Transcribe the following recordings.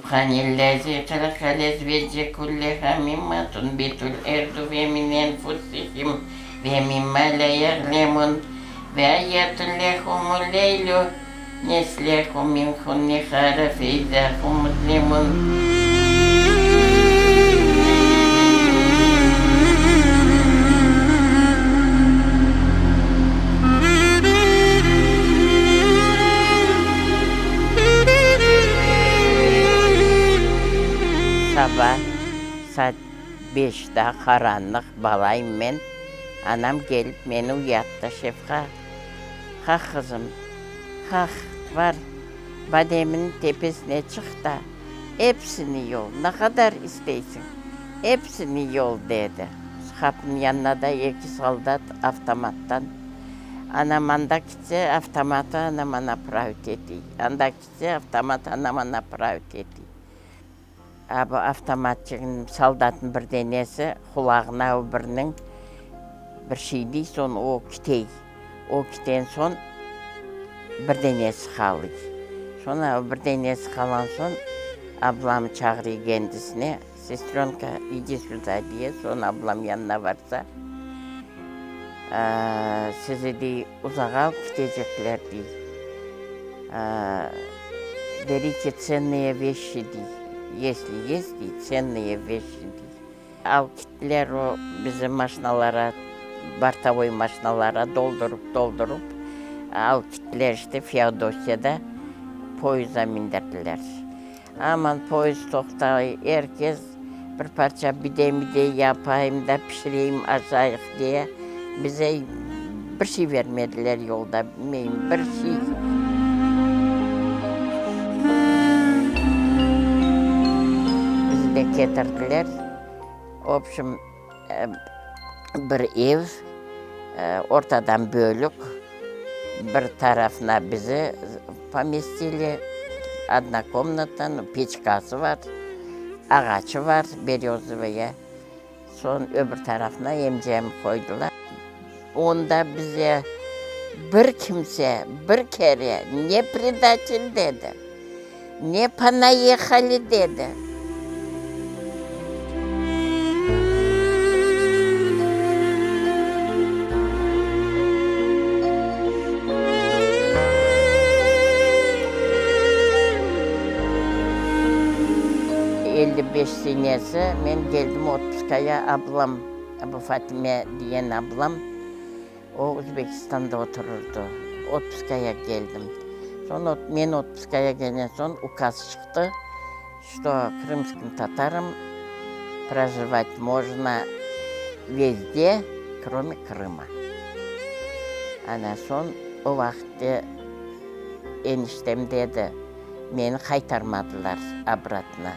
Subhanellezi halaqal ezvace kulleha mimma tunbitul erdu ve min enfusihim ve mimma la ya'lemun ve ayatun lehumul leylu neslehu minhun nehara fe iza hum muzlimun. Saba saat beş daa qaranlıq, balayım men, anam kelip meni uyattı, Şefqa, qaq qızım, qaq, bar, bademniñ tepesine çıq da, episini yol, ne qadar isteysiñ, episini yol, dedi. Qapınıñ yanına da eki soldat avtomattan. Anam anda kitse, avtomatı anama napravit etiy, anda kitse, avtomat anama napravit etiy. A bu avtomatçıgın, soldatnıñ bir denesi qulağına o biriniñ bir şey dey, soñ o kitey. O kiten soñ bir denesi qalıy. Soñ o bir denesi qalan soñ ablamı çağırıy kendisine, Seströnka, idi süda, diye, soñ ablam yanına varsa, sizi, dey, uzağa alıp kitecekler, dey. Berite tsennıye veşşi, dey, yesli yest, dey, tsennıye veşşi, dey. Alıp kittiler o bizi maşinalara, bortovoy maşinalara doldurıp, doldurıp alıp kittiler işte Feodosiyada poyezda mindirdiler. Aman poyezd toqtay, er kes bir parça bide-mide yapayım da pişireyim, aşayıq diye bize bir şey bermediler yolda, bilmeyim, bir şey. Bizi de ketirdiler, vobşem, bir ev, ortadan bölük, bir tarafına bizi pomestili, odna komnata, peçkası bar, ağaçı bar, berezovaya. Soñ öbür tarafına emcemi qoydılar. Onda bize bir kimse bir kere ne predatel dedi, ne ponayehali dedi. 55 senesi men keldim otpuskaya, ablam, bu Fatime diyen ablam, o Özbekistanda oturırdı, otpuskaya keldim. Soñ men otpuskaya kelgen soñ ukaz çıqtı, çto krımskim tatarım projivat mojno vezde, krome Krıma. Ana soñ o vaqıtte eniştem dedi. Meni qaytarmadılar obratno.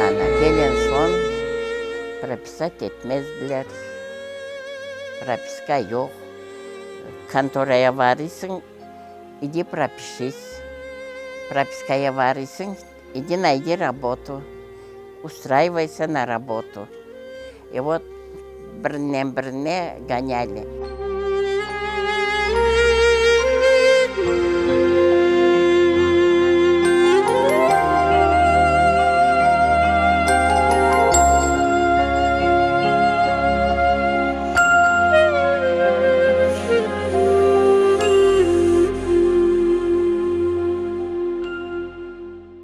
Ana, kelen soñ propisat etmezdiler. Propiska yoq. Kontoraya varıysıñ. İdi propişis, propiskaya varıysıñ, idi naydi rabotu, ustraivaysa na rabotu. İ vot birinden birine gonyali.